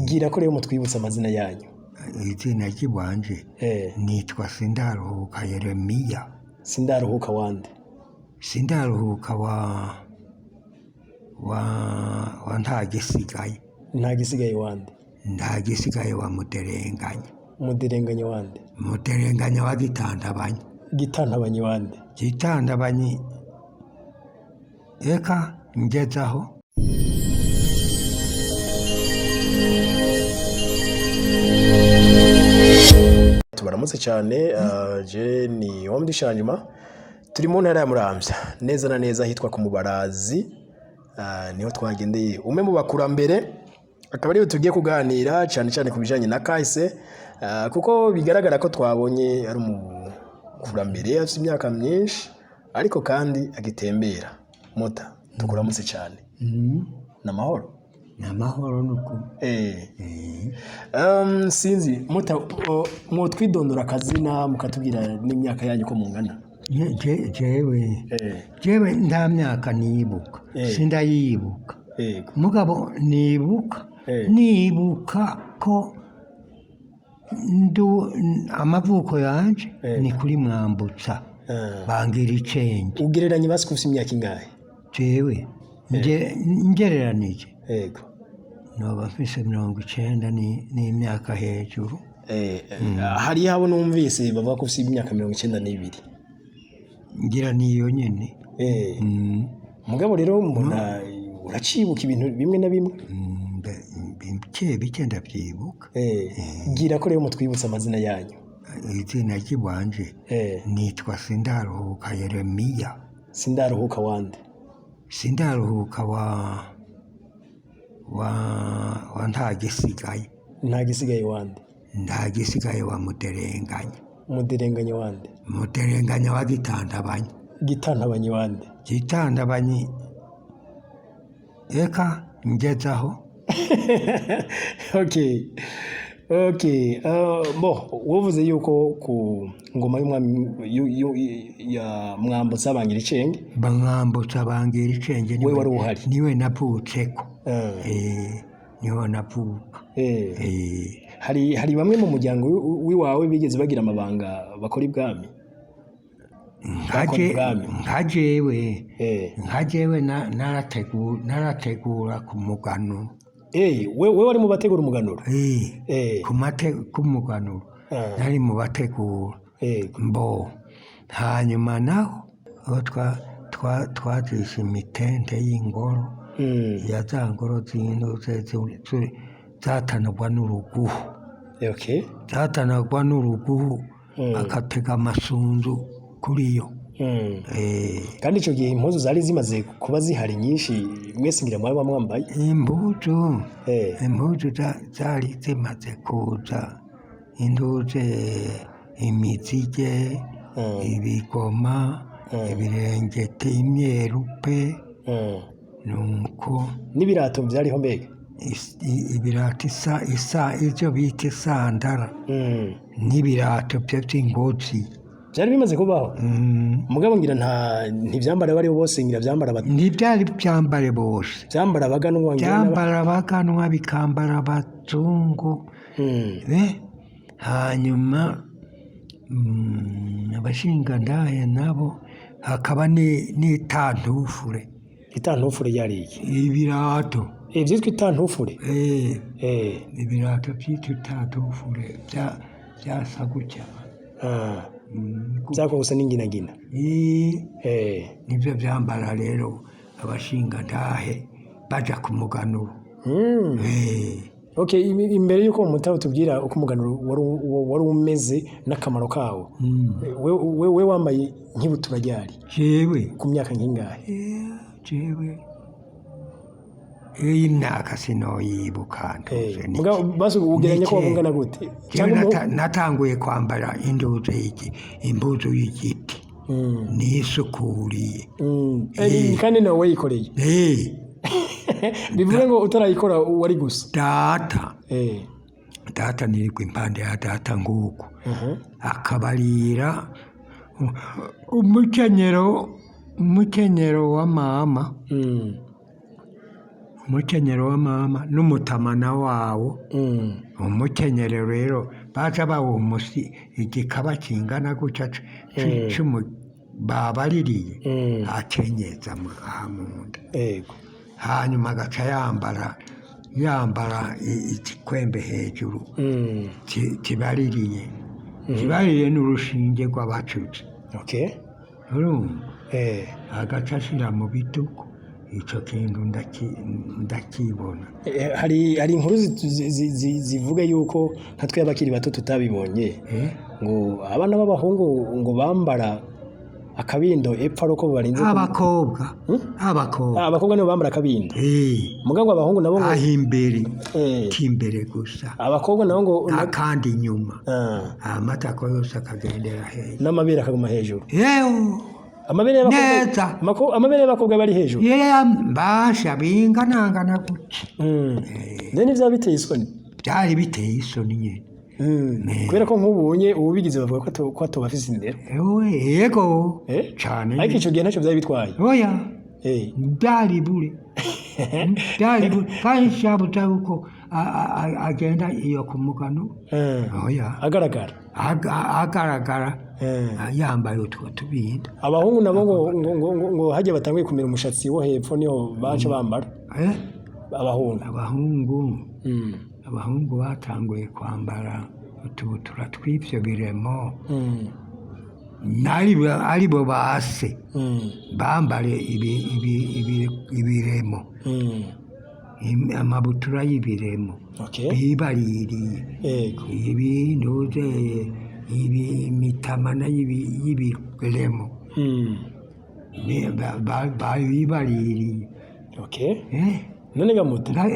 Gira ko rero mutwibutsa amazina yanyu. Izina ry'iwanje nitwa Sindaruhuka Yeremiya. Sindaruhuka wande? Sindaruhuka wa Ntagisigaye. Ntagisigaye wande? Ntagisigaye wa Muderenganya. Muderenganya wande? Muderenganya wa Gitandabanyi. Gitantabanyi wande? Gitandabanyi, eka ngezaho. Tubaramutse cyane, je ni Omdi Shanyuma, turi mu ntara ya Muramvya neza na neza hitwa ku Mubarazi, niho twagendeye umwe mu bakurambere, akaba ariwe tugiye kuganira cyane cyane ku bijanye na kahise, kuko bigaragara ko twabonye ari umukurambere afite imyaka myinshi ariko kandi agitembera. Muta, tukuramutse cyane. N'amahoro? Ni amahoro nuko. Sinzi muta, mwotwidondora akazina mukatubwira n'imyaka yanyu ko mungana. Jewe jewe nta myaka nibuka. Sindayibuka. Mugabo nibuka nibuka ko ndu amavuko yanje ni kuri Mwambutsa. Bangira icenge. Ugereranye basi ko ufite imyaka ingahe? Jewe ngereranije noba mfise 90 n'imyaka hejuru. Hariho abo numvise bavuga ko ufite imyaka 92. Ngira niyo nyene. Mugabo rero mbona uracibuka ibintu bimwe na bimwe. Bike bike ndavyibuka. Gira ko rero mutwibutsa amazina yanyu. Izina ry'iwanje nitwa Sindaruhuka Yeremiya. Sindaruhuka wande? Sindaruhuka wa Ntagisigaye. Ntagisigaye wande? Ntagisigaye wa Muderenganya. Muderenganya wande? Muderenganya wa Gitandabanyi. Gitantabanyi wande? Gitandabanyi, eka ngezaho. Okay, bo wovuze yuko ku ngoma y'umwami ya Mwambutsa bangira icenge. Bamwambutsa bangira icenge. We wari uhari? Niwe navutseko. Niho navuka. Hari bamwe mu muryango w'iwawe bigeze bagira amabanga bakora ibwami? Bakora ibwami. Nka jewe nka jewe narategura ku muganuro. We wari mu bategura umuganuro? Ku muganuro nari mu bategura. Mbo hanyuma naho aho twazishe imitende y'ingoro ya za ngoro z'intuze zatanagwa n'uruguhu. Zatanagwa n'uruguhu akatega amasunzu kuri yo. Kandi ico gihe impuzu zari zimaze kuba zihari nyinshi, mwese ngira mwaba mwambaye. Impuzu impuzu zari zimaze kuza, induze, imizige, ibigoma, ibirengete, imyerupe. Nuko N'ibirato vyariho mbega? Ibirato isa ivyo bita isandara n'ibirato vyo vy'ingozi. Vyari bimaze kubaho. Mugabo ngira nta ntivyambara bariho bose, ngira vyambara Ntivyari vyambare bose. Vyambara abaganwa ngira Vyambara abaganwa, bikambara abazungu. Hanyuma abashingantahe nabo hakaba n'itantufure. Itantufure yari iki? Ibirato. Vyitwa itantufure. Ibirato vyitwa itantufure vyasa gutya. Vyako gusa n'inginagina. Nivyo vyambara rero abashingantahe baja ku muganuro. Okay, imbere yuko mutaho tubwira uko umuganuro wari umeze n'akamaro kawo. We wambaye nk'ibutura ryari? Jewe Ku myaka nk'ingahe? Jewe iyi myaka sinoyibuka, ntuze niki. Mugabo basi ugereranya ko Niki. wabungana gute? Jewe Cyangwa natanguye kwambara induze impuzu y'igiti nisukuriye. Kandi nawe wayikoreye. Bivuze ngo utarayikora wari gusa. Data data nirirwa impande ya data nguku akabarira umukenyero wa mama. Umukenyero wa mama n'umutamana wawo. Umukenyero rero baca bawuha umusi igikaba kingana gutya babaririye, akenyeza aha munda. Hanyuma agaca yambara igikwembe hejuru, kibaririye n'urushinge rw'abacuzi. Urumva? Agaca ashira mu bitugu ico kintu, ndakibona. Hari inkuru zivuga yuko nka twe abakiri bato tutabibonye, ngo abana b'abahungu ngo bambara akabindo epfo ari uko barinze Abakobwa, abakobwa. Ah, abakobwa nibo bambara akabindo. Mugabo ngo abahungu nabo ngo Aho imbere, k'imbere gusa. Abakobwa nabo ngo Akandi inyuma. Ah, Amatako yose akagendera hejuru. N'amabere akaguma hejuru. Yewe. Amabere y'abakobwa. Neza. Amabere y'abakobwa bari hejuru. Yewe, mbasha binganangana gutya. None ntivyaba biteye isoni? Byari biteye isoni nyene. Kubera ko nk'ubunye ububigize bavuga ko atoba afise indero. Ewe, yego. Cane. Ariko ico gihe ntacyo vyari bitwaye. Oya. Byari bure, byari bure, kandi syabuza yuko agenda iyo ku mugano. Oya. Agaragara. Agaragara yambaye utwo tubinda. Abahungu nabo ngo hajya batanguye kumera umushatsi wo hepfo niho baca bambara. Abahungu. Abahungu. Abahungu batanguye kwambara utubutura tw'ivyo biremo, aribo base bambare ibiremo, amabutura y'ibiremo, bibaririye. Ibintuze ibi imitamana y'ibiremo, bibaririye. None gamuta,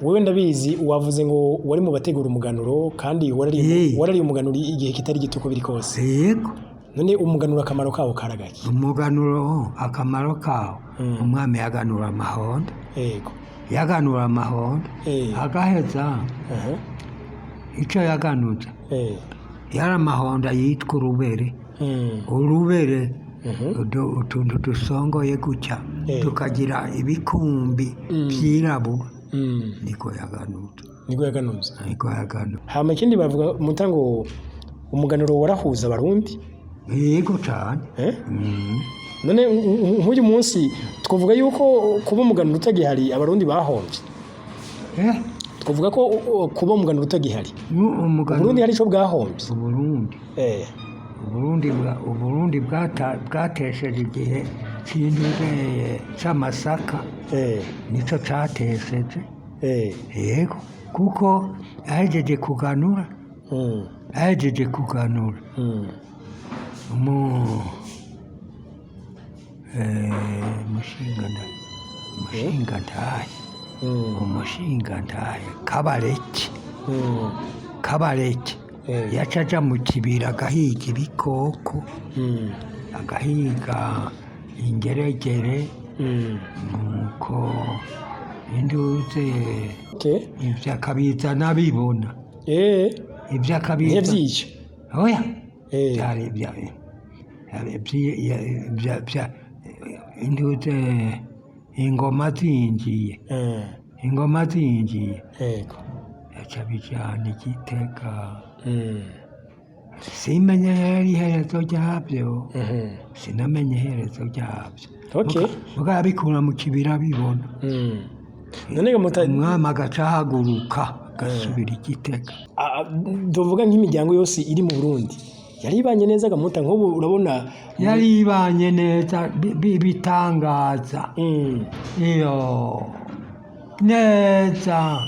wewe ndabizi wavuze ngo wari mu bategura umuganuro, kandi warariye warariye umuganuro igihe kitari gito uko biri kose. Yego. None umuganuro akamaro kawo karagaki? Umuganuro akamaro kawo, umwami yaganura amahondo. Yaganura amahondo, agaheza icyo yaganuza, yari amahondo yitwa urubere. Urubere, utuntu dusongoye gutya, tukagira ibikumbi byirabura. Niko yaganuza. Niko yaganuza. Niko yaganuza. Hama ikindi bavuga muta ngo umuganuro warahuza Abarundi. Yego cyane. None nk'uyu munsi twavuga yuko kuba umuganuro utagihari Abarundi bahombye? Twavuga ko kuba umuganuro utagihari, Umuganuro Uburundi hari ico bwahombye? Uburundi, Uburundi bwatesheje igihe c'indureye c'amasaka. Nico catesheje. Yego, kuko ahejeje kuganura, ahejeje kuganura, umushingantahe, umushingantahe Kabareke, Kabareke yaca aja mu kibira agahiga ibikoko, agahiga ingeregere, nuko induze, ivyo akabizana abibona. Ivyo akabizana. Ntiyavyica? Oya. Byari induze ingoma zinjiye, ingoma zinjiye, yaca bijana Igitega. Simenye rero iherezo ryabyo. Sinamenye iherezo ryabyo. Muga yabikura mu kibira bibona. None gamuta, Umwami agaca ahaguruka agasubira Igitega. Tuvuga nk'imiryango yose iri mu Burundi yari ibanye neza gamuta? Nk'ubu urabona Yari ibanye neza bitangaza. Iyo neza,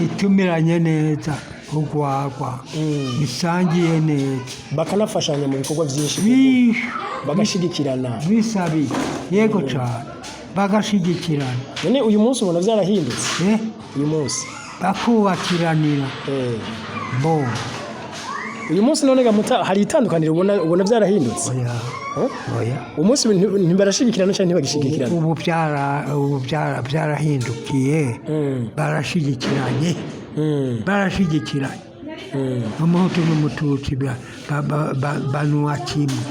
itumiranye neza urwagwa, isangiye neza. Bakanafashanya mu bikorwa byinshi, bagashigikirana. Bisabiye, yego cyane, bagashigikirana. None uyu munsi ubona byarahindutse? Uyu munsi? Bakubakiranira. Bo. Uyu munsi none gamuta hari itandukaniro ubona byarahindutse? Oya. Eh? Oya. Umunsi ntibarashigikirana cyangwa ntibagishigikirana? Ubu byarahindukiye. Barashigikiranye. Barashigikiranye. Umuhutu n'Umututsi banywa kimwe,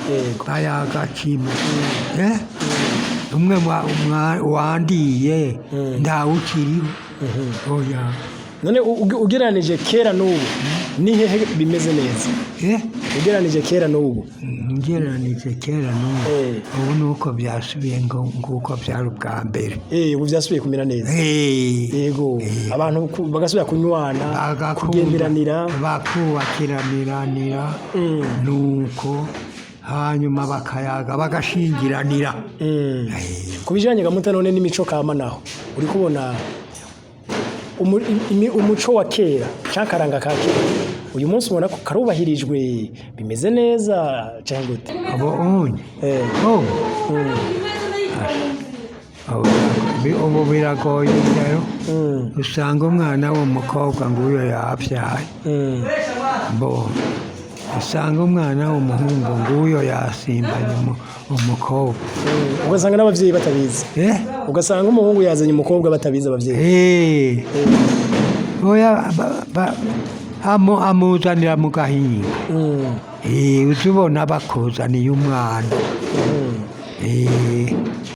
bayaga kimwe. Eh? Umwe wandiye ntawukiriho, oya. None ugereranije kera n'ubu, ni hehe bimeze neza? Eh? Ugereranije kera n'ubu. Ngereranije kera n'ubu, ubu ni uko byasubiye nguko byari ubwa mbere. Ubu byasubiye kumera neza. Yego, abantu bagasubira kunywana, kugenderanira. Bakubakiraniranira, nuko hanyuma bakayaga, bagashingiranira. Ku bijanye gamuta none n'imico kama naho, uri kubona umuco wa kera canke akaranga ka kera uyu munsi, ubona ko karubahirijwe, bimeze neza canke gute? Abo unye oh. Ubu biragoye rero. Usanga umwana w'umukobwa nguyo yabyaye, bo usanga umwana w'umuhungu nguyo yasimbanye umukobwa. Ugasanga n'abavyeyi batabizi. Eh? Ugasanga umuhungu yazanye umukobwa batabizi abavyeyi. Oya, amuzanira mu gahinga. Uza ubona bakuzaniye umwana.